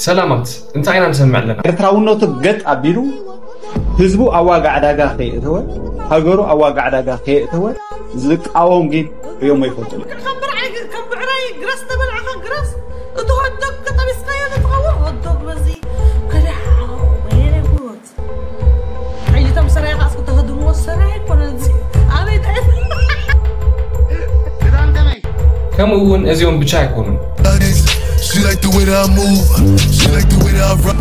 ሰላማት፣ እንታይ ኢና ንሰምዕ ኣለና? ኤርትራውነቱ ገጥ ኣቢሉ፣ ህዝቡ ኣብ ዋጋ ዕዳጋ ከየእተወ፣ ሃገሩ ኣብ ዋጋ ዕዳጋ ከየእተወ ዝቃወም ግን ሪኦም ኣይፈልጡን። ከም ብርዓይ፣ ከም ብዕራይ ግረስ ተበልዐኻ ግረስ፣ እቲ ሆትዶግ ከጠቢስካዮ ንትኸውን ሆትዶግ በዚ ከደሓ ወይኔ ጉድ። ሓይልቶም ሰራይ ኻስ ክተኸድምዎ ሰራይ ኣይኮነን እዚ። ኣበይ ጥዕና? ከምኡ እውን እዚኦም ብቻ ኣይኮኑን። She like the way that I move. She like the way that I rock.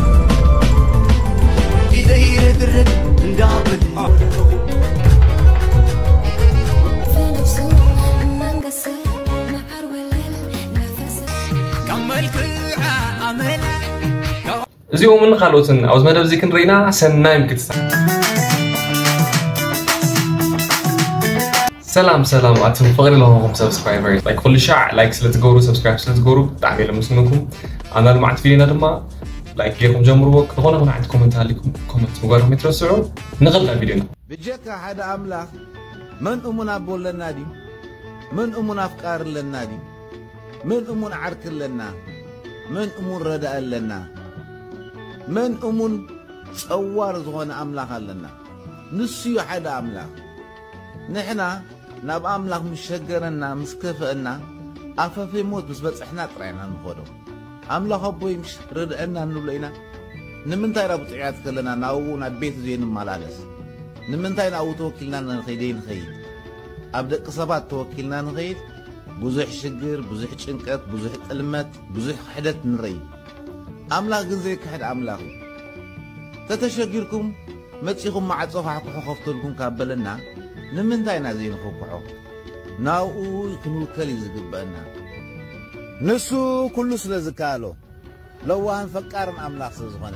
እዚኦምን ካልኦትን ኣብዚ መደብ እዚ ክንርኢና ሰናይ ምክትታል። ሰላም ሰላም ኣቱም ፍቕሪ ለሆኹም subscribers፣ like ኩሉ ሻዕ like ስለትገብሩ፣ subscribe ስለትገብሩ ብጣዕሚ እየ ለመስግነኩም። ኣና ልማዕት ቪዲዮና ድማ like ጌርኩም ጀምርዎ። ዝኾነ ይኹን ዓይነት comment ሃሊኩም comment ምግባርኩም ኣይትረስዑ። ንኸዳ ቪዲዮና። ብጀካ ሓደ ኣምላኽ መን እሙን ኣቦ ኣለና ድዩ? መን እሙን ኣፍቃሪ ኣለና ድዩ? መን እሙን ዓርኪ ኣለና? መን እሙን ረዳኢ ኣለና? መን እሙን ጸዋር ዝኾነ ኣምላኽ ኣለና? ንሱ እዩ ሓደ ኣምላኽ። ንሕና ናብ ኣምላኽ ምስ ሸገረና፣ ምስ ከፍአና፣ ኣፈፌ ሞት ምስ በጽሕና ጥራይ ኢና ንኸዶ። ኣምላኽ ኣቦይ ምሽ ርድአና ንብሎ ኢና። ንምንታይ ኢና ብጥዑያት ከለና ናብኡ ናብ ቤቱ ዘይንመላለስ? ንምንታይ ናብኡ ተወኪልና ንኸይድ ዘይንኸይድ? ኣብ ደቂ ሰባት ተወኪልና ንኸይድ ብዙሕ ሽግር፣ ብዙሕ ጭንቀት፣ ብዙሕ ጥልመት፣ ብዙሕ ክሕደት ንረኢ። ኣምላኽ ግን ዘይክሕድ ኣምላኽ እዩ። ተተሸጊርኩም መጺኹም ማዕጾ ኳሕኩሑ ከፍተልኩም ካብ በለና ንምንታይ ኢና ዘይንኹኩሖ? ናብኡ ክንውከል እዩ ዝግበአና። ንሱ ኩሉ ስለ ዝከኣሎ ለዋህን ፈቃርን ኣምላኽ ስለ ዝኾነ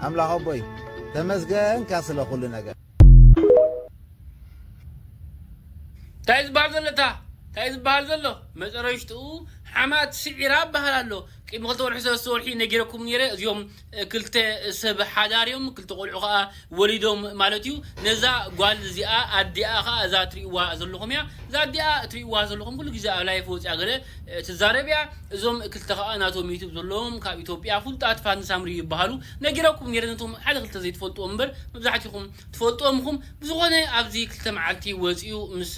ኣምላኽ ኣቦይ ተመስገንካ ስለ ኩሉ ነገር። እንታይ ዝበሃል ዘሎ እታ እንታይ ዝበሃል ዘሎ መጨረሽትኡ ሓማት ስዒራ በሃል ኣሎ። ቅድሚ ክልተ ወርሒ ሰለስተ ወርሒ ነጊረኩም ነይረ። እዚኦም ክልተ ሰብ ሓዳር እዮም፣ ክልተ ቆልዑ ከዓ ወሊዶም ማለት እዩ። ነዛ ጓል እዚኣ ኣዲኣ ከዓ እዛ ትሪእዋ ዘለኹም እያ። እዛ ኣዲኣ ትሪእዋ ዘለኹም ኩሉ ግዜ ኣብ ላይፍ ወፂኣ ገለ ትዛረብ እያ። እዞም ክልተ ከዓ ናቶም ዩቱብ ዘለዎም ካብ ኢትዮጵያ ፍሉጣት ፋኒ ሳምሪ ይበሃሉ። ነጊረኩም ነይረ ነቶም ሓደ ክልተ ዘይትፈልጥዎም እምበር መብዛሕትኹም ትፈልጥዎም ኢኹም። ብዝኾነ ኣብዚ ክልተ መዓልቲ ወፂኡ ምስ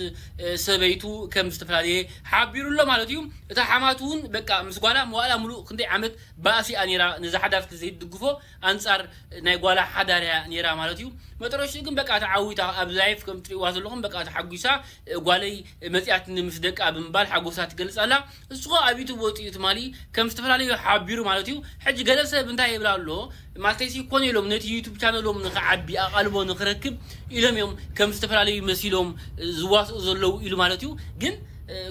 ሰበይቱ ከም ዝተፈላለየ ሓቢሩ ኣሎ ማለት እዩ። እታ ሓማት እውን በቃ ምስ ጓላ መዋእላ ሙሉእ ክንደይ ዓመት ባእሲ እያ ነይራ፣ ነዛ ሓዳር ስለ ዘይትድግፎ ኣንፃር ናይ ጓላ ሓዳር እያ ነይራ ማለት እዩ። መጠረሽኡ ግን በቃ ተዓዊታ ኣብ ላይፍ ከም ትሪእዋ ዘለኹም በቃ ተሓጒሳ ጓለይ መፂኣትኒ ምስ ደቃ ብምባል ሓጎሳ ትገልፅ ኣላ። እሱ ኸ ኣብ ዩቱብ ወፂኡ ትማሊ ከም ዝተፈላለዩ ሓቢሩ ማለት እዩ። ሕጂ ገለ ሰብ እንታይ ይብል ኣሎ ማለተይሲ ኮነ ኢሎም ነቲ ዩቱብ ቻነሎም ንክዓቢ ኣቓልቦ ንክረክብ ኢሎም እዮም ከም ዝተፈላለዩ መሲሎም ዝዋስኡ ዘለዉ ኢሉ ማለት እዩ። ግን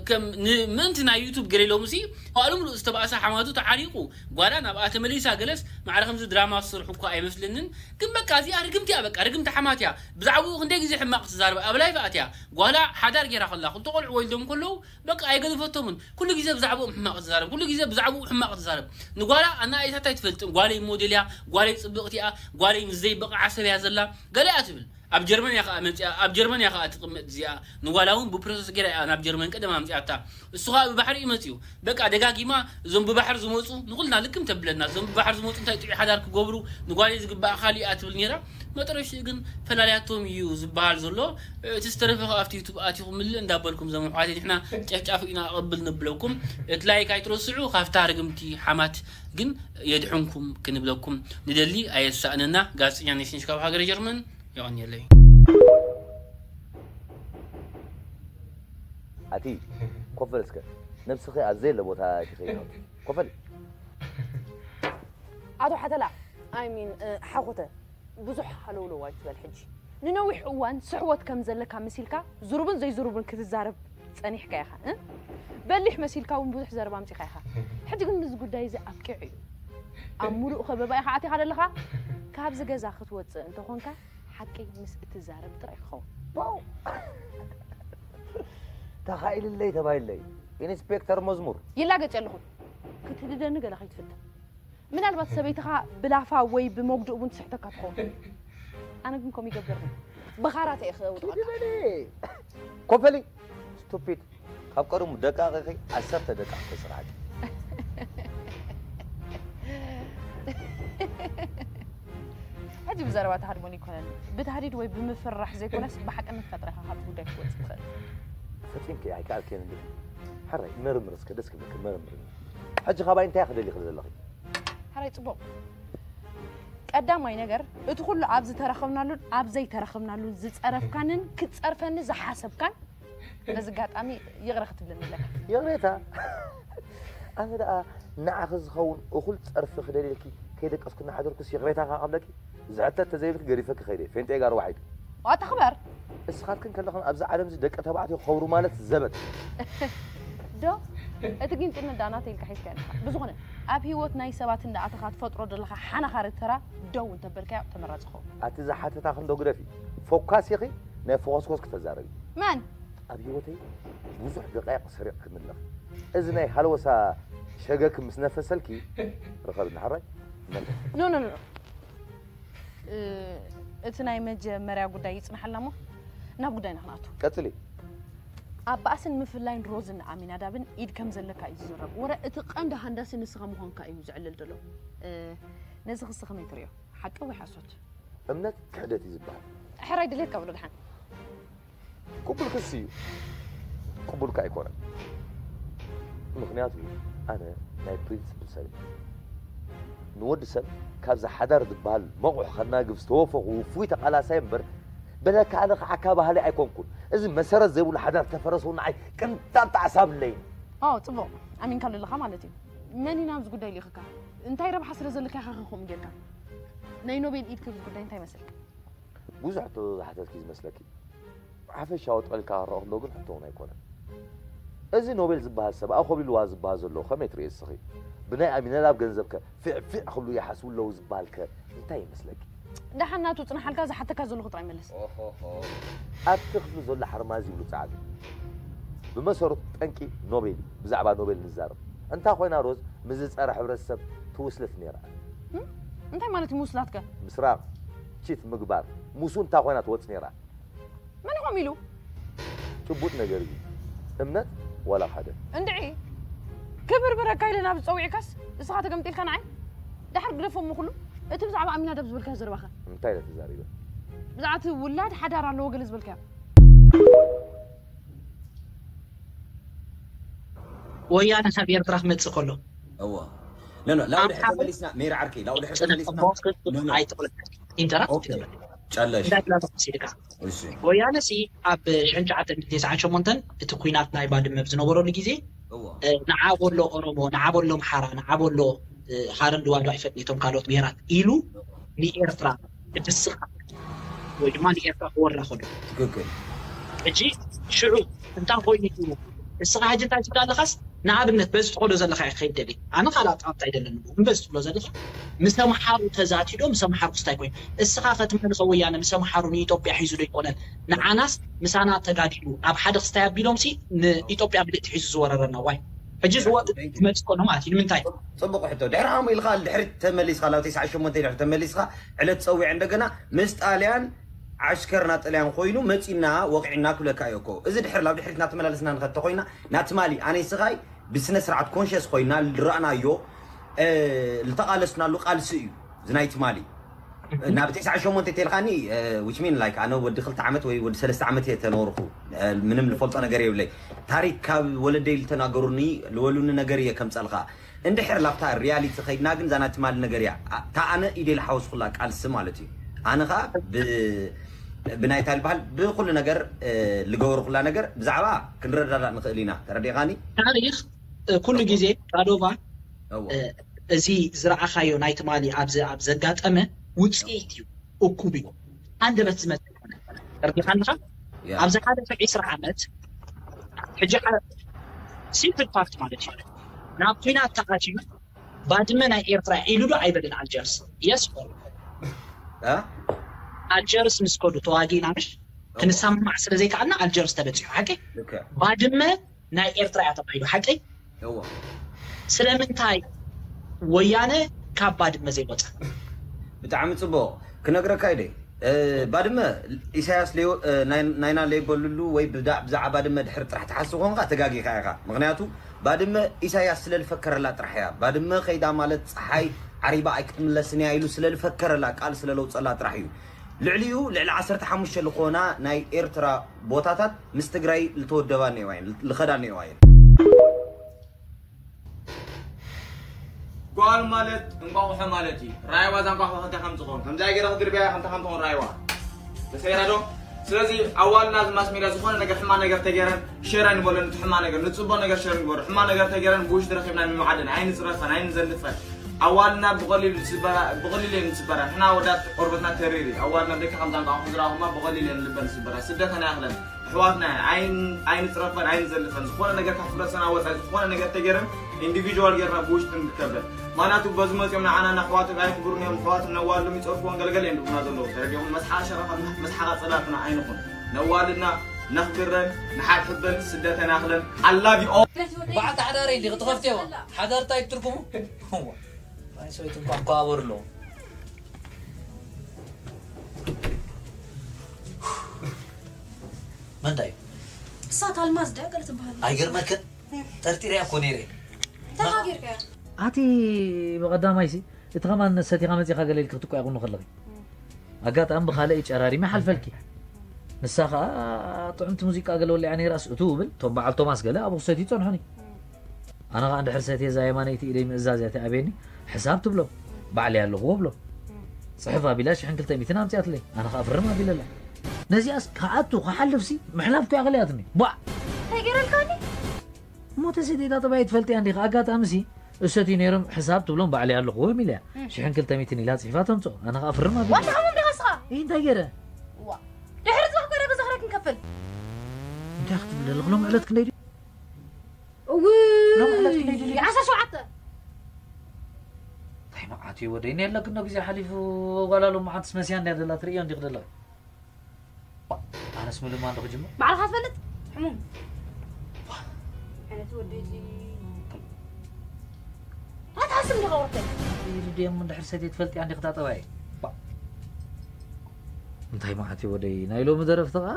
ከም ምእንቲ ናይ ዩቱብ ገለ ኢሎም ሲ ባዕሉ ምሉእ ዝተባእሰ ሓማቱ ተዓሪቑ ጓላ ናብኣ ተመሊሳ ገለስ ማዕረ ከምዚ ድራማ ዝሰርሑ እኳ ኣይመስለንን። ግን በቃ እዚኣ ርግምቲ እያ፣ በቃ ርግምቲ ሓማት እያ። ብዛዕባኡ ክንደይ ግዜ ሕማቕ ትዛረብ ኣብ ላይፍ ኣትያ ጓላ ሓዳር ጌራ ከላ ክልተ ቆልዑ ወልዶም ከለዉ በቃ ኣይገደፈቶምን። ኩሉ ግዜ ብዛዕባኦም ሕማቕ ትዛረብ፣ ኩሉ ግዜ ብዛዕባኡ ሕማቕ ትዛረብ። ንጓላ ኣነኣኢሳታ ኣይትፈልጥን። ጓለይ ሞዴል እያ፣ ጓለይ ጽብቕቲ እያ፣ ጓለይ ምስ ዘይበቕዓ ሰብ እያ ዘላ ገለ እያ ትብል። ኣብ ጀርመን እያ ከዓ መፂኣ፣ ኣብ ጀርመን እያ ከዓ ትቕመጥ እዚኣ። ንጓላ እውን ብፕሮሰስ ገይራ እያ ናብ ጀርመን ቀደማ ኣምፂኣታ። እሱ ከዓ ብባሕሪ እዩ መፂኡ። በቃ ደጋጊማ እዞም ብባሕር ዝመፁ ንኹልና ልክም ተብለና። እዞም ብባሕር ዝመፁ እንታይ ጥዑይ ሓዳር ክገብሩ ንጓለይ ዝግባእ ካሊእ እያ ትብል ነይራ። መጠረሽኡ ግን ፈላልያቶም እዩ ዝበሃል ዘሎ። እቲ ዝተረፈ ከኣ ኣብቲ ዩቱብ ኣቲኹም ምልእ እንዳበልኩም ዘመን ኣሕዋተይ ንሕና ጨፍጫፍ ኢና ኣቐብል ንብለኩም። እቲ ላይክ ኣይትረስዑ ካብታ ርግምቲ ሓማት ግን የድሕንኩም ክንብለኩም ንደሊ ኣየሳእነና። ጋዜጠኛ ኔሽንሽ ካብ ሃገረ ጀርመን የቐንየለይ። ኣቲ ኮፍ በል እስከ ነብስኺ ኣብ ዘየለ ቦታ ኣይትኸይዲ ኮፍ በል። ኣቶ ሓተላ ኣይ ሚን ሓኾተ ብዙሕ ሃለውለው ኣይትበል ሕጂ። ንነዊሕ እዋን ስሕወት ከም ዘለካ መሲልካ ዝሩብን ዘይዝሩብን ክትዛረብ ጸኒሕካ ኢኻ። በሊሕ መሲልካ እውን ብዙሕ ዘረባ ኣምጺኻ ኢኻ። ሕጂ ግን እዚ ጉዳይ እዚ ኣብቂዑ እዩ። ኣብ ሙሉእ ከበባ ኢኻ ኣቲኻ ዘለኻ። ካብዚ ገዛ ክትወጽእ እንተኾንካ ሓቂ ምስ እትዛረብ ጥራይ ክኸውን። ተኻኢልለይ ተባሂለይ ኢንስፔክተር መዝሙር ይላገጽ ኣለኹ ክትህድደኒ ገለ ከይትፍትን ምናልባት ሰበይትኻ ብላፋ ወይ ብመጉድእ እውን ትስሕተካ ትኸውን ኣነ ግን ከምኡ ይገብር ብኻራት እየ ክውጥቐካ ኮፈሊ ስቱፒድ ካብ ቀደሙ ደቃቂኺ ዓሰርተ ደቃቂ ተስራሕኪ እዚ ብዘረባ ተሃድሞን ይኮነን። ብታህዲድ ወይ ብምፍርራሕ ዘይኮነስ ብሓቂ ንፈጥረኻ ካብቲ ጉዳይ ክትወጽእ ትኽእል። ፈጺምኪ ኣይከኣልክን እንዲ። ሕራይ መርምር እስከ ደስ ክብልክ መርምር። ሕጂ ካባይ እንታይ ክደሊ ክል ዘለኺ? ሕራይ ጽቡቕ። ቀዳማይ ነገር እቲ ኩሉ ኣብ ዝተረኸብናሉን ኣብ ዘይተረኸብናሉን ዝጸረፍካንን ክትጸርፈኒ ዝሓሰብካን በዚ ኣጋጣሚ ይቕረ ክትብለኒ ኣለካ። ይቕሬታ ኣነ ደኣ ንዓኺ ዝኸውን እኹል ጸርፊ ክደልየልኪ ከይደቀስኩ እናሓደርኩስ ይቕሬታ ከቐብለኪ ዝሕተት ተዘይብልኪ ገዲፈኪ ከይደ ፌንጤ ጋር ዋሒድ ዋታ ክበር እስኻትክን ከለኽን ኣብዚ ዓለም እዚ ደቂ ተባዕትዮ ክኸብሩ ማለት ዘበት ዶ እቲ ጊንጢ ንዳ ናተይ ኢልካ ሒዝካ ኣለኻ። ብዝኾነ ኣብ ህይወት ናይ ሰባት እንዳኣተኻ ትፈጥሮ ዘለኻ ሓናኻሪ ተራ ደው እንተበልካዮ ተመራጺ ኸውን። ኣቲ ዝሓተታ ክንዶ ግደፊ ፎካስ ኢኺ ናይ ፎኾስኮስ ክተዛረቢ መን ኣብ ህይወተይ ብዙሕ ደቃይቕ ሰሪቕ ክምለኽ እዚ ናይ ሃለወሳ ሸገክ ምስ ነፈሰልኪ ርኸብኒ ሓራይ ኖ ኖ ኖ እቲ ናይ መጀመርያ ጉዳይ ይጽናሓልና እሞ ናብ ጉዳይና ክንኣቱ። ቀጽሊ። ኣብ ባእስን ምፍላይን ሮዝን ኣሚናዳብን ኢድ ከም ዘለካ እዩ ዝዝረብ። ወረ እቲ ቀንዲ ሃንዳሲ ንስኻ ምዃንካ እዩ ዝዕልል ዘሎ። ነዚ ክሲ ከመይ ትርእዮ? ሓቂ ወይ ሓሶት? እምነት ክሕደት እዩ ዝበሃል። ሕራይ ድሌትካ በሎ ድሓን። ቅቡል ክሲ እዩ። ቅቡል ከኣ ኣይኮነን። ምኽንያቱ ኣነ ናይ ፕሪንስፕል ሰብ እየ። ንወዲ ሰብ ካብዚ ሓዳር ዝበሃል መቑሕ ከናግፍ ዝተወፈኹ ውፉይ ተቓላሳይ እምበር በለካ ኣነ ክዓካ ባህሊ ኣይኮንኩን። እዚ መሰረት ዘይብሉ ሓዳር ተፈረሰው ንዓይ ቅንጣብ ጣዕሳ ኣብለይን። ኣዎ ጽቡቕ ኣሚንካሉ ኣለኻ ማለት እዩ። መን ኢና ኣብዚ ጉዳይ ልኢኽካ? እንታይ ረብሓ ስለ ዘለካ ኢኻ ከምኡ ጌርካ? ናይ ኖቤል ኢድ ክብል ጉዳይ እንታይ ይመስል? ብዙሕ ሕቶ ዝሓተትኪ ዝመስለኪ ሓፈሻዊ ጠልካ ክረኦ ከሎ ግን ሕቶ እውን ኣይኮነን። እዚ ኖቤል ዝበሃል ሰብ ኣኾቢልዋ ዝበሃል ዘሎ ከመይ ትርእዮ እስኺ? ብናይ ኣሚነዳብ ገንዘብ ከ ፊዕ ፊዕ ክብሉ ይሓስቡ ኣለዉ ዝበሃል ከ እንታይ ይመስለኪ? ደሓን ናቱ ጽናሓልካ ዝሓተካ ዘለኹ ጥራይ መልስ። ኣብቲ ክፍሊ ዘሎ ሓርማዝ ይብሉ ጻዕዱ። ብመሰረቱ ጠንቂ ኖቤል እዩ። ብዛዕባ ኖቤል ንዛረብ እንታ ኮይና ሮዝ ምስ ዝጸረ ሕብረተሰብ ትውስልት ነይራ። እንታይ ማለት እዩ ምስላትከ? ምስራቕ፣ ቺት ምግባር፣ ሙሱ እንታ ኮይና ትወጽ ነይራ። መን ኢኹም ኢሉ? ጭቡጥ ነገር እዩ እምነት ዋላ ሓደ። እንድዒ ክብርብረካ ኢለ ናብ ዝጸዊዕካስ እስኻ ተገምጢልካ ንዓይ? ዳሕር ግደፎ እሞ ኩሉ እቲ ብዛዕባ ኣሚናዳብ ዝበልካዮ ዘረባኸ? እንታይ ኢለ ተዛሪበ? ብዛዕባ እቲ ውላድ ሓዳር ኣለዎ ገለ ዝበልካዮ። ወያነ ካብ ኤርትራ ክመጽእ ከሎ እዎ ኖ ኖ ላው ድሕር ተመሊስና ሜራ ዓርከይ ላው ድሕር ተመሊስና ኣይትቕለል ኢንተራፕት ይገብር ጨለሽ እንዳግላ ተሲልካ ወያነ ሲ ኣብ ሽሕን ትሽዓተ ሚእትን ተስዓን ሸሞንተን እቲ ኩናት ናይ ባድመ ኣብ ዝነበረሉ ግዜ ንዓ በሎ ኦሮሞ ንዓ በሎ ኣምሓራ ንዓ በሎ ሃረን ድዋዶ ኣይፈጥን እቶም ካልኦት ብሄራት ኢሉ ንኤርትራ ክድስኻ ወይ ድማ ንኤርትራ ክወራ ከሎ ትክክል ሕጂ ሽዑ እንታይ ኮይኑ እዩ ንስኻ ሕጂ እንታይ ትብላ ኣለኻስ ንኣብነት በዚ ትኸዶ ዘለኻ እየ ክኸይድ ደሊ ኣነ ካልእ ኣጣብጣ ኣይደለኒ እሞ በዚ ትብሎ ዘለኻ ምስ ኣምሓሩ ተዛትዩ ዶ ምስ ኣምሓሩ ክስታይ ኮይኑ እስኻ ከትመልኸ ወያነ ምስ ኣምሓሩ ንኢትዮጵያ ሒዙ ዶ ይኮነን ንዓናስ ምሳና ተጋዲሉ ኣብ ሓደ ክስታይ ኣቢሎም ሲ ንኢትዮጵያ ምልእቲ ሒዙ ዝወረረና ዋይ ሕጂ ዝወጥ ዝመጽእ ኮኖ ማለት እዩ ንምንታይ ጽቡቕ ሕቶ ድሕሪ ዓሙ ኢልካ ድሕሪ ተመሊስካ ናብ ተስዓ ሸሞንተ ድሕሪ ተመሊስካ ዕለት ጸዊዐ እንደገና ምስ ጣልያን ዓሽከር ናጥልያን ኮይኑ መጺና ወቒዕና ክብለካ እየ እኮ እዚ ድሕር ናብ ድሕሪት እናተመላለስና ንኸድ ተኾይና ናትማሊ ኣነይ ስኻይ ብስነ ስርዓት ኮንሽስ ኮይና ዝረኣናዮ ዝተቓለስናሉ ቃልሲ እዩ እዚ ናይ ትማሊ ናብ ተስዓ ሸሞንተ ተልካኒ which mean like ኣነ ወዲ ክልተ ዓመት ወይ ወዲ ሰለስተ ዓመት እየ ተነበርኩ ምንም ልፈልጦ ነገር የብለይ ታሪክ ካብ ወለደይ ልተናገሩኒ ልወሉኒ ነገር እየ ከምፀልካ እንድሕር ላብታ ሪያሊቲ ከይድና ግን ዛና ትማሊ ነገር እያ እታ ኣነ ኢደይ ልሓወስኩላ ቃልሲ ማለት እዩ ኣነ ከዓ ብናይታ ዝበሃል ብኩሉ ነገር ልገበርኩላ ነገር ብዛዕባ ክንረዳዳእ ንኽእል ኢና ተረዲኻኒ ታሪክ ኩሉ ግዜ ቃዶቫ እዚ ዝረኣኻዮ ናይ ትማሊ ኣብዚ ኣብ ዘጋጠመ ውፅኢት እዩ እኩብ እዩ ሃንደበት ዝመፅእ ኣይኮነን ተረዲኻንኻ ኣብ ዝሓለፈ ዒስራ ዓመት ሕጂ ሲምፕል ፓርት ማለት እዩ ናብ ኩናት ተኣትዩ ባድመ ናይ ኤርትራ ኢሉ ዶ ኣይበልን ኣልጀርስ የስ ኣልጀርስ ምስ ከዱ ተዋጊእና ምሽ ክንሰማማዕ ስለ ዘይከኣልና ኣልጀርስ ተበፂሑ ሓቂ ባድመ ናይ ኤርትራ እያ ተባሂሉ ሓቂ ስለምንታይ ወያነ ካብ ባድመ ዘይወፀ ብጣዕሚ ፅቡቅ ክነግረካ ኢደ ባድመ ኢሳያስ ናይና ለይበልሉ ወይ ብዛዕባ ባድመ ድሕር ጥራሕ ትሓስብ ኮንካ ተጋጊኻ ኢኻ ምክንያቱ ባድመ ኢሳያስ ስለልፈከረላ ጥራሕ እያ ባድመ ከይዳ ማለት ፀሓይ ዓሪባ ኣይክትምለስን እያ ኢሉ ስለ ዝፈከረላ ቃል ስለ ለውፀላ ጥራሕ እዩ። ልዕሊኡ ልዕሊ ዓሰርተ ሓሙሽተ ዝኾና ናይ ኤርትራ ቦታታት ምስ ትግራይ ልተወደባ እኒአዋ እየን፣ ልኸዳ እኒአዋ እየን። ጓል ማለት እንቋቑሖ ማለት እዩ። ራይዋ እዛ እንቋቑሖ ከምታ ከም ዝኾን ከምዛ ገይረ ክድርብያ ከምታ ከም ትኾን ራይዋ ተሰይራ ዶ? ስለዚ ኣዋልና እዚ ማስ ሜድያ ዝኾነ ነገር ሕማ ነገር ተገይረን ሸር ኣይንበለን። እቲ ሕማ ነገር ንፅቡቅ ነገር ሸር ንበሉ። ሕማ ነገር ተገይረን ብውሽጢ ረኺብና ንምዓደን ኣይንፅረፈን ኣይንዘልፈን። ኣዋልና ብቐሊሉ ዝስበራ ብቐሊሉ እየን ዝስበራ። ንሕና ወዳት ቆርበትና ተሪር እዩ። ኣዋልና ደቂ ከምዛ እንቋቑሖ ዝረኣኹማ ብቐሊሉ እየን ልበን ዝስበራ። ስደተን ኣይኣኽለን። ኣሕዋትና ኣይን- ኣይንፅረፈን ኣይንዘልፈን። ዝኾነ ነገር ካብ ሕብረተሰብና ወፃኢ ዝኾነ ነገር ተገይረን ኢንዲቪጁዋል ጌርና ብውሽጢ ንርከበን። ማናቱ በዚ መፂኦም ንዓና ንኣሕዋቶም ኣይክብሩን እዮም። ኣሕዋቶም ነዋሎም ይፀርፍዎን ገልገል እዮም ዝብሉና ዘለዉ። ተረዲኹም? መስሓ ሸረፋ መስሓ ጸላእትና ኣይንኹን። ነዋልና ነኽብረን ንሓድሕበን ስደተን ኣኽለን ኣላቪ ኦ በዓልቲ ሓዳር እንዲኺ ትኸፍትዮ? ሓዳር እንታይ ትርጉሙ? ናይ ሰበይቲ እንኳ እንኳ ኣበሩ ኣለዎ። መን እንታይ እዩ? እሳ ታልማዝ ድያ ገለ ትበሃል። ኣይገርመክን? ጠርጢረያ እኮ ነይረ። ተማጊርካያ። ኣቲ ብቐዳማይሲ እቲ ከማን ሰቲኻ መፂኻ ገለ ኢልኪ ክትቆያ ቁኑ ከለኺ ኣጋጣሚ ብኻልእ ጨራሪመ ሓልፈልኪ። ንሳ ኸዓ ጥዑምቲ ሙዚቃ ገለ ወሊዓ ነይራስ እቱ እብል እቶም በዓል ቶማስ ገለ ኣብኡ ክሰትዩ ይፀንሑኒ። ኣነ ኸዓ እንድሕር ሰትየ እዛ የማነይቲ ኢደይ ምእዛዝ እያ ትኣብየኒ። ሕሳብ ትብሎም። ባዕለይ ኣለኹዎ ብሎም። ፅሕፍ ኣቢላ ሽሕን ክልተ ሚእትን ኣምፅኣትለይ። ኣነ ኸዓ ፍርም ኣቢለላ። ነዚኣስ ክኣቱ ክሓልፍሲ ምሕላፍ እኮ እያ ከሊኣትኒ። ቧዕ! እንታይ ገይረልካኒ? እሞ ተሰደይታ ጠባይ ትፈልጥያ እንዲኻ ኣጋጣሚ ሲ እሰትዩ ነይሮም ሕሳብ ትብሎም ባዕለይ ኣለኹዎም ኢለያ ሽሕን ክልተ ሚእትን ኢላ ፅሒፋ ተምፅኦ ኣነ ከዓ ፍርም ኣቢለ ዋታ ሓሙም ዲኻ እስኻ እንታይ ገይረ ዋ ድሕሪ ፅባሕ ኮይና ገዛ ክራይ ክንከፍል እንታይ ክትብል ኣለኹ ሎም ዕለት ክንደይ ድዩ እውይ ዓሰርተ ሸውዓተ እንታይ መዓት እዩ ወደይ ነየለክኖ ግዜ ሓሊፉ ጓላሎም መዓትስ መስያ እንድያ ደላ ትርእዮ እንዲኽ ደላ ኣነስ ምልማ እንዶ ክጅምር ባዕልኻ ትፈልጥ ሕሙም ዓይነት ወደይ ኣትሓስብ እንዲኻ ወርተይ ኢሉ ድዮም እንድሕር ሰትየ ትፈልጥያ እንዲኽ ታጠባየ እንታይ መዓት እዩ ወደይ ናይ ሎሚ ደረፍቲ ኸዓ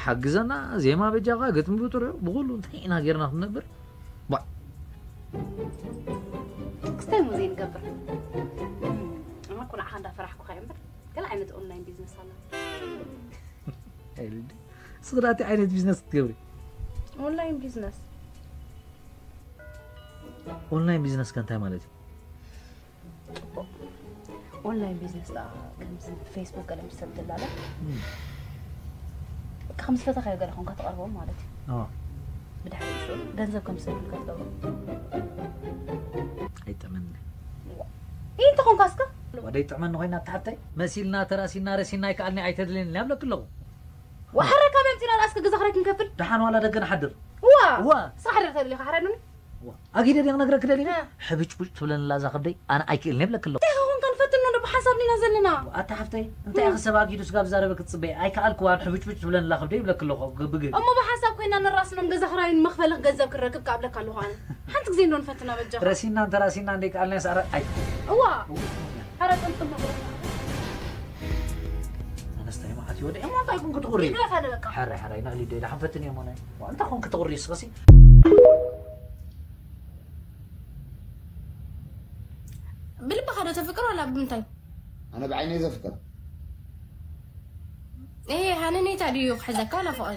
ሓግዘና ዜማ በጃኻ ግጥሚ ብጥርዑ ብኩሉ እንታይ ኢና ጌርና ክንነብር ባ ክስታይ ሙዚየም ገብር እማ ኩናዕኻ እንዳፈራሕኩኻ እየ እምበር ገለ ዓይነት ኦንላይን ቢዝነስ ኣላ ስኽዳቲ ዓይነት ቢዝነስ ክትገብሪ ኦንላይን ቢዝነስ ኦንላይን ቢዝነስ ከ እንታይ ማለት እዩ ኦንላይን ቢዝነስ ዳ ከምዚ ፌስቡክ ገለ ምስ ሰብ ትላለ ከም ዝፈተኻዮ ገለ ኮንካ ተቐርቦም ማለት እዩ ብድሕሪ ንሱ ገንዘብ ከም ዝሰዱልካ ትገብሮ ኣይጠመኒ ይህ እንተኾንካ እስከ ወደይ ጥዕመኒ ኮይና ተሓተይ መሲልና ተራሲና ረሲና ኣይከኣልኒ ኣይተድልየኒ ይብለክ ኣለኹ ዋሕረ ካብ ኣምፂና ዳኣ እስከ ገዛ ክራይ ክንከፍል ደሓን ዋላ ደገ ንሓድር እዋ እዋ ስራሕ ደ ተደሊኻ ሕረዱኒ ኣጊደ ድየ ክነግረኪ ደሊኒ ሕብጭቡጭ ትብለኒ ኣላ እዛ ከብደይ ኣነ ኣይክእልን እየ ብለኪ ኣለኹ እንታይ ክኾን ከ ንፈትኖ ዶ ብሓሳብ ዲና ዘለና ኣታ ሓፍተይ እንታይ ኢኺ ሰብ ኣጊዱ ስጋብ ዝዛረበ ክትፅበይ ኣይከኣልክዋን ሕብጭቡጭ ትብለኒ ኣላ ከብደይ ይብለኪ ኣለኹ ብግ እሞ ብሓሳብ ኮይና ነራስኖም ገዛ ክራይን መኽፈሊ ገንዘብ ክረክብ ክኣብለካ ኣለኹ ኣነ ሓንቲ ግዜ እንዶ ንፈትና በጃኻ ረሲና እንተ ራሲና እንደ ከኣልና ሰኣረ ኣይ እዋ ኧረ ጥምጥም መኽፈሊ ኣነስታይ መዓት ይወደ እሞ እንታይ ኩን ክትቑሪ ይብለካ ዶ በቃ ሓራይ ሓራይ ንዕሊ ዶ ኢላ ሓንፈትን እየ ሞነ እንታይ ኩን ክትቑሪ እስኸሲ ብልብኻ ዶ ተፍቅር ዋላ ብምንታይ ኣነ ብዓይነይ ዘፍቅር እሄ ሃነኔታ ድዩ ክሕዘካ ዋላ ፍቕሪ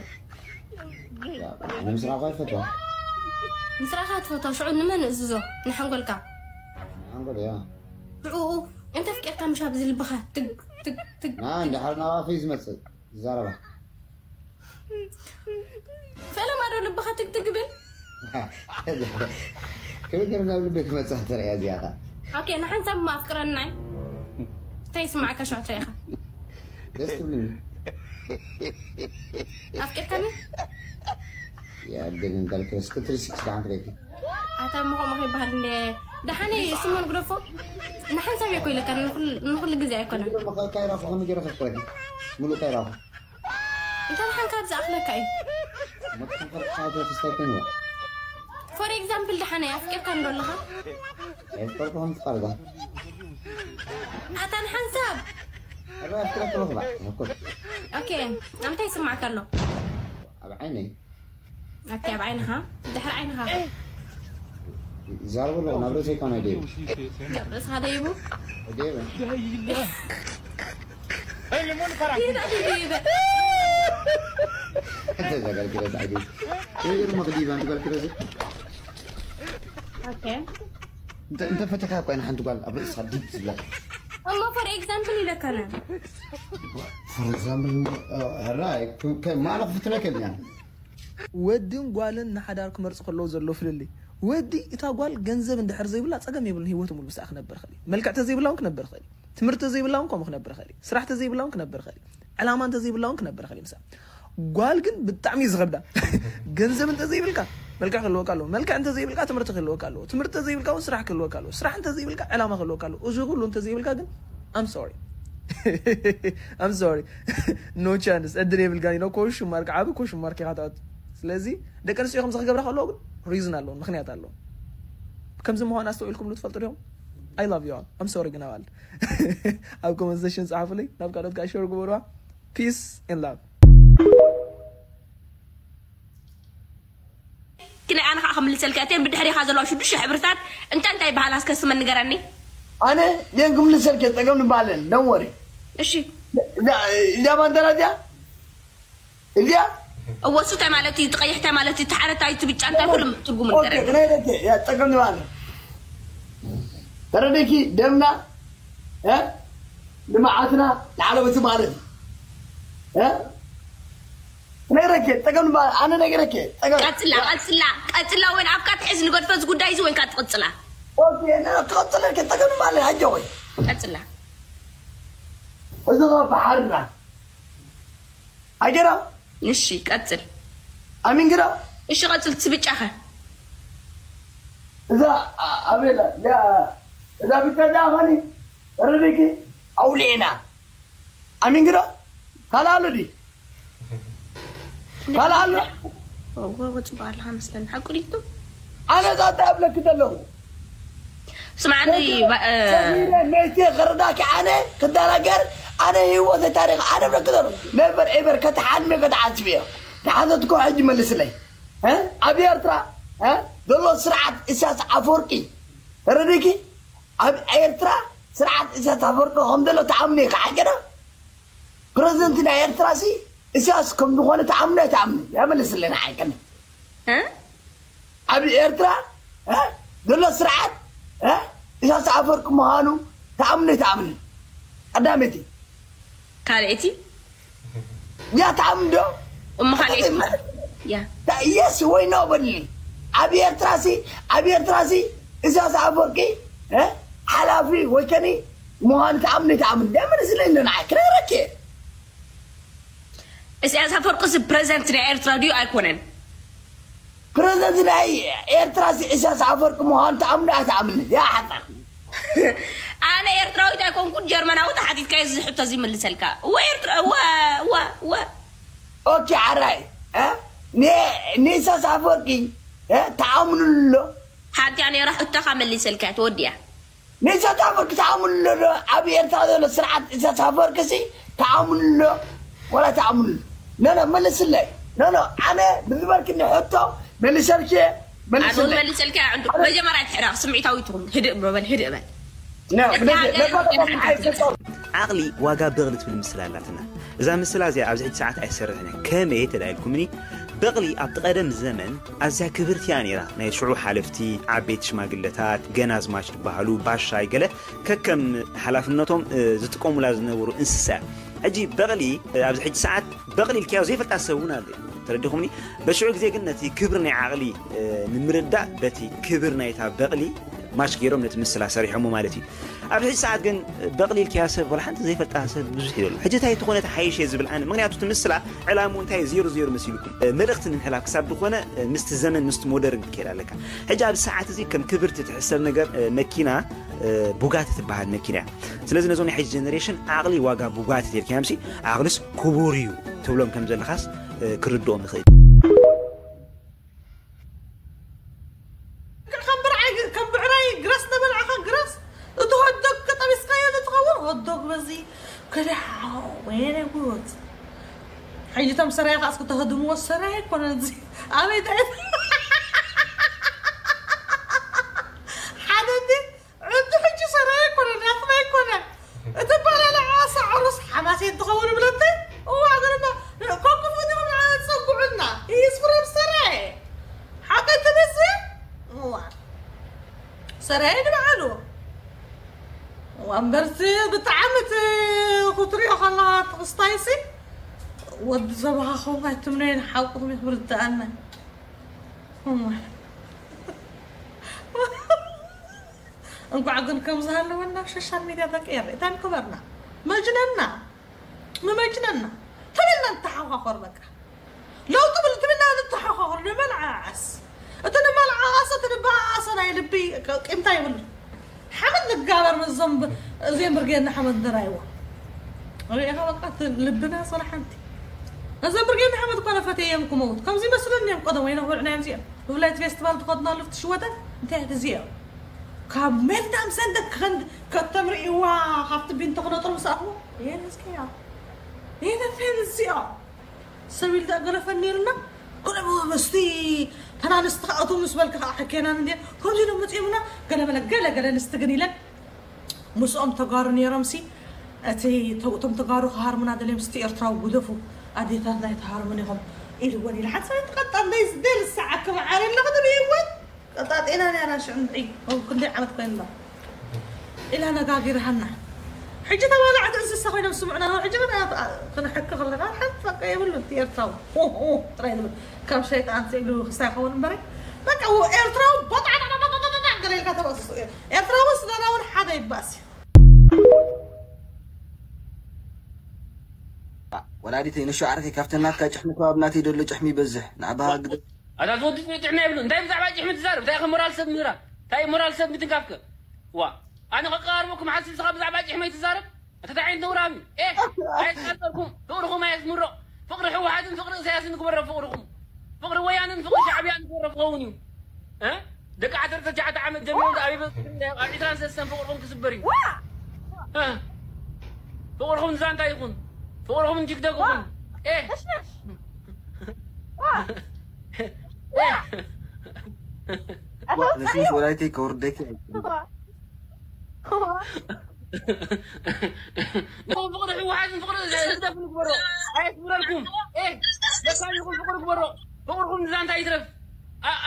ኣነ ምስራኻ ይፈትዋ ምስራኻ ትፈትዋ ሽዑ ንመን እዝዞ ንሓንጎልካ ሓንጎል እያ ሽዑኡ እንተ ፍቂርካ ምሽ ኣብዚ ልብኻ ትግ ትግ ትግ ና እንድሓር ናባኺ እዩ ዝመፅእ ዝዛረባ ፈለማ ዶ ልብኻ ትግትግ ብል ከመይ ገይረ ናብ ልበይ ክመፅእ ተርእያ እዚኣ ኸ ኦኬ ንሓንሳብ እሞ ኣፍቅረናይ እንታይ ይስማዓካ ሸዕ ትርእኻ ደስ ትብልኒ ኣፍቂርካኒ ያደግን ካልክለስ ክትሪ ሲክስ ደሓን ትረኪ ኣታ ምኾ ምኸ ይበሃል እንደ ደሓነ ስሞን ግደፎ ንሓንሳብ እየ ኮይለካ ንኹሉ ግዜ ኣይኮነን ካይራፎ ከመይ ገይረ ከፍቅረኪ ሙሉእ ካይራፎ እንታይ ደሓን ካብ ዝኣኽለካ እዩ መጥፎ ከርካ ተስታይ ኮይንዋ for example ደሓነ ኣፍቂርካ እንዶ ኣለኻ ኣይፍቀርኩ ከም ትቃልጋ ኣታ ንሓንሳብ ኣባ ኣፍቅረኪ መኽባ ተፈኩር ኦኬ እንታይ ይስማዕካ ኣሎ ኣብ ዓይነይ ኦኬ ኣብ ዓይንኻ ድሕሪ ዓይንኻ ይዛረቡ ኣለዉ ናብ ርእሰይ እኳ ናይ ደይቡ ርእስኻ ደይቡ ደይበ ይህን ደይበ እንተ እዛ ጓል ክረስ ኣይደይቡ ይገርመ ክዲባ እንት ጓል ክረስ ኦኬ እንተ እንተ ፈተኻ እኳ ኢና ሓንቲ ጓል ኣብ ርእስኻ ዲብ ዝብላ እሞ for example ኢለካና for example ሕራይ ማዕረ ክፍትነከል እያ ወድን ጓልን ንሓዳር ክመርፁ ከለዉ ዘሎ ፍልልይ ወዲ እታ ጓል ገንዘብ እንድሕር ዘይብላ ፀገም የብሉን ህይወቱ ሙሉ ምስኣ ክነብር ይኽእል እዩ መልክዕ ተዘይብላ እውን ክነብር ይኽእል እዩ ትምህርቲ ተዘይብላ እውን ከምኡ ክነብር ይኽእል እዩ ስራሕ ተዘይብላ እውን ክነብር ይኽእል እዩ ዕላማ እንተዘይብላ እውን ክነብር ይኽእል እዩ ምስኣ ጓል ግን ብጣዕሚ እዩ ዝኸብዳ ገንዘብ እንተዘይብልካ መልክዕ ክህልወካ ኣለዎ መልክዕ እንተዘይብልካ ትምህርቲ ክህልወካ ኣለዎ ትምህርቲ እንተዘይብልካ እውን ስራሕ ክህልወካ ኣለዎ ስራሕ እንተዘይብልካ ዕላማ ክህልወካ ኣለዎ እዚ ኩሉ እንተዘይብልካ ግን I'm sorry I'm sorry no chance ዕድል የብልካን ኢሎ ኮሽ ማርክ ዓቢ ኮሽ ማርክ ኢኻ ትኣቱ ስለዚ ደቂ ኣንስትዮ ከምዚ ክገብራ ከለዎ ግን reason ኣለዎ ምክንያት ኣለዎ ከምዚ ምዃን ኣስተውኢልኩም ትፈልጡ ዲኹም I love you all I'm sorry ግን ኣባል ኣብ comment section ጸሓፉለይ ናብ ካልኦት ከዓ share ግበሩዋ peace and love ክለ ኣነ ከዓ ክምልሰልካ እተን ብድሕሪኻ ዘለዋ ሽዱሽተ ሕብርታት እንታይ እንታይ ይበሃላ እስከ ስመን ንገረኒ ኣነ ደን ክምልሰልከ ፀገም ንባለን ደን ወሪ እሺ እዛ ባንደራ እዚኣ እዚኣ እወ እሱ እንታይ ማለት እዩ ትቀይሕ እንታይ ማለት እዩ ትሓረታ እዩ ትብጫ እንታይ ኩሉ ትርጉሙ ንገረኒ ክነይረከ ፀገም ንባለን ተረዲኪ ደምና ልምዓትና ላዕለወቲ ማለት እዩ ነግረኬ ጠገም በሃል ኣነ ነግረኬ ጠገም ቀጽላ ቀጽላ ቀጽላ ወይን ኣብካ ትሕዝ ንገድፈ እዚ ጉዳይ እዚ ወይንካ ትቕጽላ ትቐጽለ ጠገም በሃል ኣጆ ወይ ቀጽላ እዚ ባሕርና ኣጀራ እሺ ቀጽል ኣሚን ግራ እሺ ቀጽል ትብጫኸ እዛ ኣቤላ እዛ ብቻ ዳኸኒ ረድኪ ኣውሊዕና ኣሚን ግዳ ካልኣሉ ዲ ካልኣሉ ወጽባ ኣለካ መስለኒ ሓቁ ዲቱ ኣነ ዛታ ኣብለክ ዘለኹ ስማዕኒ ነይቲ ክርዳኪ ኣነ ክደናገር ኣነ ህይወተ ታሪክ ኣነ ብለክ ዘለኹ ነበር ኤበር ከተሓልሚ ከተሓስብ እዮ ተሓተትኮ ሕጂ መልስለይ ኣብ ኤርትራ ዘሎ ስርዓት እሳስ ኣፈወርቂ ተረዲኪ ኣብ ኤርትራ ስርዓት እሳስ ኣፈወርቂ ከም ዘሎ ተኣምኒ ከዓገዳ ፕረዚደንት ናይ ኤርትራ ሲ እሳስ ከም ዝኾነ ተኣምኒ ኣይተኣምኒ ያመልስለና ዓይቀኒ ኣብ ኤርትራ ዘሎ ስርዓት እሳስ ኣፈወርቂ ምዃኑ ተኣምኒ ኣይተኣምኒ ቀዳመይቲ ካልአይቲ ያ ተኣምዶ እሞ ካልአይቲ ያ የስ ወይ ኖ በልኒ ኣብ ኤርትራሲ ኣብ ኤርትራሲ እሳስ ኣፈወርቂ ሓላፊ ወይ ከኒ ምዃኑ ተኣምኒ ተኣምኒ ደምን ስለኒ ንዓይ ክነግረኪ ኢሳያስ ኣፈወርቂ ሲ ፕሬዚደንት ናይ ኤርትራ ድዩ ኣይኮነን ፕረዚደንት ናይ ኤርትራ ኢሳያስ ኣፈወርቂ ምዃኑ ተኣምኒ ኣይተኣምኒ ያ ሓጣ ኣነ ኤርትራዊት ኣይኮንኩን ጀርመናዊት ሓቲትካ እዚ ሕቶ እዚ ይምልሰልካ እወ ኤርትራ እወ እወ እወ ኦኬ ዓራይ ንኢሳያስ ኣፈወርቂ ተኣምኑሎ ሓንቲ ኣነ ራ ሕቶኻ መሊሰልካ ተወዲያ ንኢሳያስ ኣፈወርቂ ተኣምኑሎ ኣብ ኤርትራ ዘሎ ስርዓት ኢሳያስ ኣፈወርቂ ሲ ተኣምኑሎ ወላ ተኣምኑሎ ነነ መልስለይ ነነ ኣነ ብዝበልክኒ ሕቶ መሊሰልኪ ኣነ መልሰልካ ዕንዱ መጀመርያ ትሕራቕ ስምዒታዊ ትኹን ህድእ ብሎ በል ህድእ በል ዓቕሊ ዋጋ በቕሊ ትብል ምስላ ኣላትና እዛ ምስላ እዚኣ ኣብዚ ሕጂ ሰዓት ኣይሰርሕን እያ ከመይ ተዳኢልኩምኒ በቕሊ ኣብቲ ቀደም ዘመን ኣዝያ ክብርቲ እያ ነይራ ናይ ሽዑ ሓለፍቲ ዓበይቲ ሽማግለታት ገናዝማች ዝበሃሉ ባሻይ ገለ ከከም ሓላፍነቶም ዝጥቀሙላ ዝነበሩ እንስሳ እያ ሕጂ በቕሊ ኣብዚ ሕጂ ሰዓት በቕሊ ኢልካዮ ዘይፈልጣ ሰብ እውን ኣሎ ተረዲኹምኒ በሽዑ ግዜ ግን ነቲ ክብሪ ናይ ዓቕሊ ንምርዳእ በቲ ክብር ናይታ በቕሊ ማሽ ገይሮም ነቲ ምስላ ሰሪሖሞ ማለት እዩ ኣብዚ ሕጂ ሰዓት ግን በቕሊ ኢልካያ ሰብ ወላ ሓንቲ ዘይፈልጣ ሰብ ብዙሕ ይበሉ ሕጂ እንታይ ተኾነ ተሓይሽ እየ ዝብል ኣነ ምክንያቱ እቲ ምስላ ዕላሙ እንታይ ዜሮ ዜሮ መሲልኩም መልእኽቲ ንምሕላፍ ክሳብ ዝኾነ ምስቲ ዘመን ምስቲ ሞደርን ክትከይድ ኣለካ ሕጂ ኣብዚ ሰዓት እዚ ከም ክብርቲ ትሕሰብ ነገር መኪና ቡጋቲ ትበሃል መኪና እያ ስለዚ ነዞም ናይ ሕጂ ጀነሬሽን ዓቕሊ ዋጋ ቡጋቲ ተልካዮምሲ ዓቕልስ ክቡር እዩ ትብሎም ከም ዘለኻስ ክርድኦም ይኽእል ከም ብርዓይ ከም ብዕራይ ግረስ ተበልዕኻ ግረስ እቲ ሆትዶግ ከጠቢስካዮ ዝትኸውን ሆትዶግ በዚ ከደሓ ወይነ ጉት ሕጂ ቶም ሰራይ ከዓ እስኪ ተህድምዎ ሰራይ ኣይኮነን እዚ ኣበይ ታይ እምበርሲ ብጣዕሚ እቲ ክትሪኦ ከለኻ ትኽስታይሲ ወዲ ዘባኻ ኸውን ኣይትምነዮ፣ ንሓቁ ክም ይኽብር ዝደኣና። እሞ እንኳዕ ግን ከም ዝሃለወና ሶሻል ሚድያ ተቀየረ። እታን ክበርና መጅነና ንመጅነና ተበልና ንተሓኳኾር። በቃ ለውጢ ብል ትብልና ንተሓኳኾር። ንመልዓዓስ እቲ ንመልዓዓስ እቲ ንበዓዓሰ ናይ ልቢ ቂምታ ይብሉ። ሓመድ ንጋበር መዞም እዚኦም ብርጌድ ንሓመድ ንራይዎ ሪኢኻ። በቃ እቲ ልብና ሰላ ሓንቲ እዞም ብርጌድ ንሓመድ እኳ ነፈተዮም ክመውት ከምዚ ይመስለኒ እዮም። ቀደም ወይ ነኹብዕና እዮም እዚኦም ብፍላይ እቲ ፌስቲቫል ትኸድናሉ እቲ ሽወደን እንታይ እቲ እዚኦም ካብ ሜልዳም ሰንደክ ከንድ ከተምርእዋ ካብቲ ቢንቶ ክነጥሩ ምስ ኣኽዎ ይሄን እስኪ ያ ይሄን እዚኦም ሰብ ኢል ዳገረፈኒ ኢልና ኩሎም ምስቲ ተናንስቲ ከኣቱ ምስ በልካ ከዓ ሓኬናን እንዲ ከምዚ ኢሎም መፂኦምና ገለ በለ ገለ ገለ ንስቲ ግን ኢለን ምስኦም ተጋሩ ነይሮም ሲ እቲ ተውቶም ተጋሩ ክሃርሙና ደልዮም ስቲ ኤርትራዊ ጉደፉ ኣዴታትና ኣይትሃርሙን ኢኹም ኢልወን ኢለ ሓንቲ ሰበይቲ ቀጣ እንደይ ደልሰዓክ መዓረ ኣለኹ ትብይወን ቀጣጢና ነና ሽዑ ንዒ ክንደይ ዓመት ኮይንና ኢላ ነጋጊርሃና። ሕጂ ተባላዕቲ እንስሳ ኮይኖም ስምዑና ሕጂ ግን ክንሕክ ከለና ሓንቲ በቃ የብሉ እቲ ኤርትራዊ ጥራይ ዝብል ከም ሸይጣን ስኢሉ ክስታይ ይኸውን እምበረ በቃ ኤርትራዊ ቦጣዕጣዕጣዕጣዕጣዕ ገለ ኢልካ ተበስሱ ኤርትራዊ ስደራውን ሓደ ይባእስ እዩ። ወላዲተይ ንሹ ዓርከይ ካብተን ናትካ ጭሕሚ ከባቢ ናተይ ደሎ ጭሕሚ ይበዝሕ ንዓባኻ ግደ ኣታ ዝወዲ ጥዕና የብሉ እንታይ ብዛዕባ ጭሕሚ ትዛረብ እንታይ ሞራል ሰብ ምህራ እንታይ ሞራል ሰብ ምትንካፍከ ዋ ኣነ ከቀራርበኩም ሓስብ ስኻ ብዛዕባ ጭሕመይ ትዛረብ ኣታ እንታይ ዓይነት ነውራም እዩ ኤ ኣየስቀርኩም ፍቅርኹም ኣየስምሮ ፍቅሪ ህወሓትን ፍቅሪ ኢሳያስን ንግበሮ ፍቅርኹም ፍቅሪ ወያንን ፍቅሪ ሻዕብያን ንግበሮ ክኸውን እዩ ደቂ ዓሰርተ ትሽዓተ ዓመት ጀሚሩ ኣብ ዒስራን ሰለስተን ፍቅርኹም ክስበር እዩ ፍቅርኹም ንዛንታ ይኹን ፍቅርኹም ንጅግደግኹም ወላይተይ ከውርደኪ ፍቅሪ ህወሓትን ፍቅሪ ህግደፍ ንግበሮ ኣየስምረልኩም ደካሚኹም ፍቅሪ ግበሮ ፍቅርኹም ንዛንታ ይትረፍ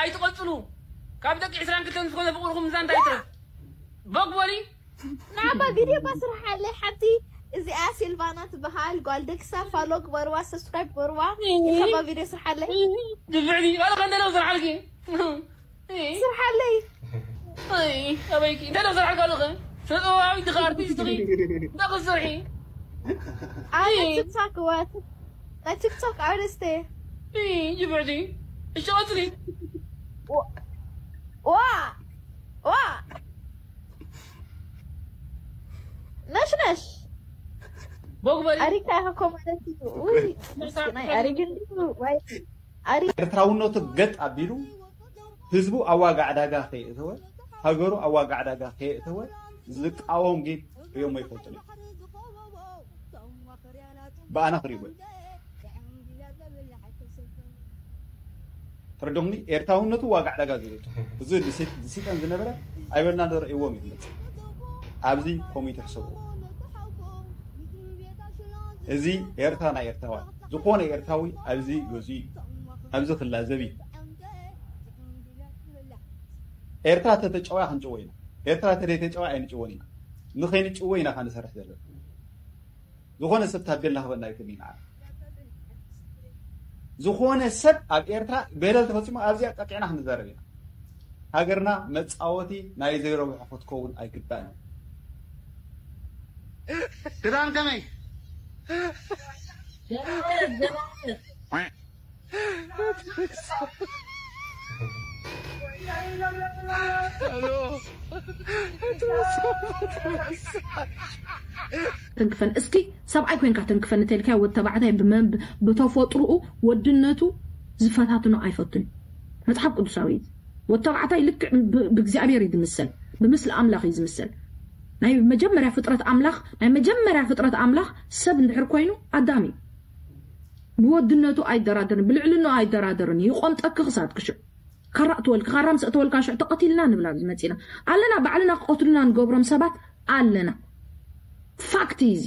ኣይትቐፅሉ ካብ ደቂ ዕስራን ክልተን ዝኾነ ፍቅርኹም ንዛንታ ይትረፍ በግበሪ ናባ ቪድዮ ባስርሓለይ ሓንቲ እዚኣ ሲልቫና ትበሃል ጓል ደግሳ ፋሎ ግበርዋ ሰብስክራይብ ግበርዋ ከባ ቪድዮ ስርሓለይ ድፍዕቲ ባለ ከንደለው ስርሓልኪ ስርሓለይ ኣበይኪ እንታይ ዶ ስራሕ ካልኸ ተጠዋዊ ድኻ ኣርቲስት ኺ እንታይ ክትሰርሒ ኣይ ቲክቶክ ወት ናይ ቲክቶክ ኣርቲስት ጅብዕቲ እሺ ቀፅሊ ዋ ዋ ነሽነሽ ቦግበሪ ኣሪካ ኢኻ ኮ ማለት እዩ ውይ ምስኪናይ ኣሪግ እንዲሁ ወይ ኣሪግ ኤርትራውነቱ ገጥ ኣቢሉ ህዝቡ ኣብ ዋጋ ዕዳጋ ከየእተወ ሃገሩ ኣብ ዋጋ ዕዳጋ ከየእተወ ዝቃወም ግን ሪኦም ኣይፈልጡን እዮም። ብኣና ክሪእዎ እዮም። ተረዶምኒ ኤርትራውነቱ ዋጋ ዕዳጋ ዝገጡ እዚ ዝሲጠን ዝነበረ ኣይበልና ንረእይዎም እዩ ዝመፅእ ኣብዚ ኮሚቴ ሕሰብዎ እዚ ኤርትራ ናይ ኤርትራዋ ዝኾነ ኤርትራዊ ኣብዚ ገዙ እዩ ኣብዚ ክላዘብ እዩ ኤርትራ ተተጨወያ ክንጭወ ኢና ኤርትራ ተደይተጨወያ ኣይንጭወን ኢና ንኸይንጭወ ኢና ካንሰርሕ ዘለና ዝኾነ ሰብ ታቤላ ክበና ኣይክእልን ኢና ዝኾነ ሰብ ኣብ ኤርትራ በደል ተፈፂሙ ኣብዚኣ ጠቂዕና ክንዛረብ ኢና ሃገርና መፃወቲ ናይ ዘይረብሑ ክትከውን ኣይግባእን ድራን ከመይ ተንክፈን እስኪ ሰብኣይ ኮንካ ተንክፈን እንተልካዮ ወዲ ተባዕታይ ብመን ብተፈጥርኡ ወድነቱ ዝፈታትኖ ኣይፈቱን መፅሓፍ ቅዱሳዊ እዩ ወዲ ተባዕታይ ልክዕ ብእግዚኣብሔር እዩ ዝምሰል ብምስሊ ኣምላኽ እዩ ዝምሰል ናይ መጀመርያ ፍጥረት ኣምላኽ ናይ መጀመርያ ፍጥረት ኣምላኽ ሰብ እንድሕር ኮይኑ ኣዳም እዩ ብወድነቱ ኣይደራደርን ብልዕልንኡ ኣይደራደርን እዩ ይቆምጠኪ ክሳድ ክሽዕ ካራ እትወልኪ ካራ ምስ እተወልካ ሽዕ ተቐቲልና ንብል ኣብዚ መፂና ኣለና ባዕልና ክቐትሉና ንገብሮም ሰባት ኣለና ፋክት እዩ እዚ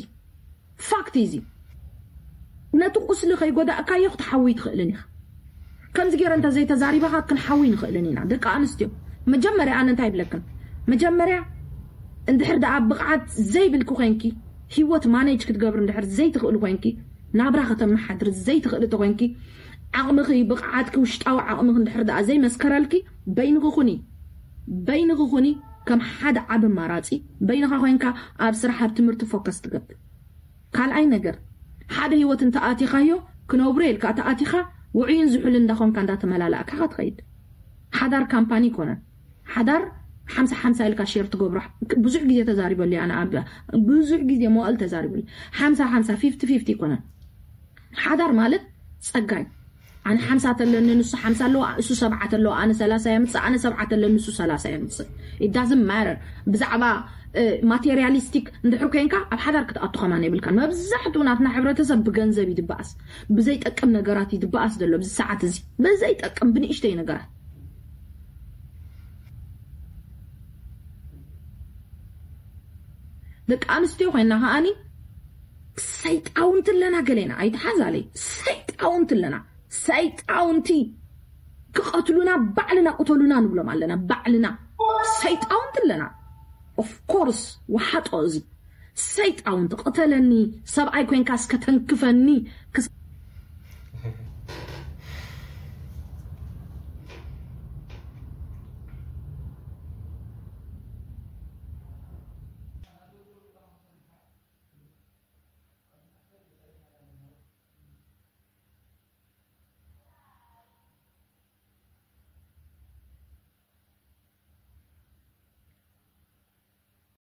ፋክት እዩ እዚ ነቲ ቁስሊ ከይጎዳእካዮ ክትሓዊ ትኽእልን ኢኻ ከምዚ ገይረ እንተ ዘይተዛሪባኻ ክንሓዊ ንኽእልን ኢና ደቂ ኣንስትዮ መጀመርያ ኣነ እንታይ ይብለክን መጀመርያ እንድሕር ደኣ ብቕዓት ዘይብልኪ ኮይንኪ፣ ህይወት ማኔጅ ክትገብሪ እንድሕር ዘይትኽእሊ ኮይንኪ፣ ናብራ ከተመሓድሪ ዘይትኽእሊ ተኮይንኪ፣ ዓቕምኺ፣ ብቕዓትኪ፣ ውሽጣዊ ዓቕምኺ እንድሕር ደኣ ዘይመስከረልኪ፣ በይንኺ ኩኒ። በይንኺ ኩኒ። ከም ሓደ ዓቢ ኣማራጺ በይንኻ ኮይንካ ኣብ ስራሕ፣ ኣብ ትምህርቲ ፎከስ ትገብር። ካልኣይ ነገር፣ ሓደ ህይወት እንተኣቲኻዮ፣ ክነብሮ ኢልካ ተኣቲኻ፣ ውዑይን ዝሑል እንዳኾንካ እንዳተመላለእካ ኢኻ ትኸይድ። ሓዳር ካምፓኒ ይኮነን። ሓዳር ሓምሳ ሓምሳ ኢልካ ሼር ትገብሮ። ብዙሕ ግዜ ተዛሪበሉ እየ ኣነ ኣብ ብዙሕ ግዜ መዋእል ተዛሪበሉ። ሓምሳ ሓምሳ፣ ፊፍቲ ፊፍቲ ይኮነን። ሓዳር ማለት ጸጋይ፣ ኣነ ሓምሳ ተለኒ፣ ንሱ ሓምሳ ኣለዎ፣ እሱ ሰብዓ ተለዎ፣ ኣነ ሰላሳ የምጽእ፣ ኣነ ሰብዓ ተለኒ፣ ንሱ ሰላሳ የምጽእ። It doesn't matter። ብዛዕባ ማቴሪያሊስቲክ እንድሕር ኮይንካ ኣብ ሓዳር ክትኣቱ ከማን የብልካን። መብዛሕትኡ ናትና ሕብረተሰብ ብገንዘብ ይድበኣስ፣ ብዘይጠቅም ነገራት ይድበኣስ ዘሎ ኣብዚ ሰዓት እዚ። ብዘይጠቅም ብንእሽተይ ነገራት። ደቂ ኣንስትዮ ኮይና ከኣኒ ሰይጣውንቲ ኣለና፣ ገሌና ኣይትሓዛለይ። ሰይጣውንቲ ኣለና። ሰይጣውንቲ ክቐትሉና ባዕልና ቅተሉና ንብሎም ኣለና። ባዕልና ሰይጣውንቲ ኣለና። ኦፍኮርስ፣ ወሓጦ እዚ። ሰይጣውንቲ፣ ቅተለኒ፣ ሰብኣይ ኮይንካ እስከ ተንክፈኒ፣ ክስ-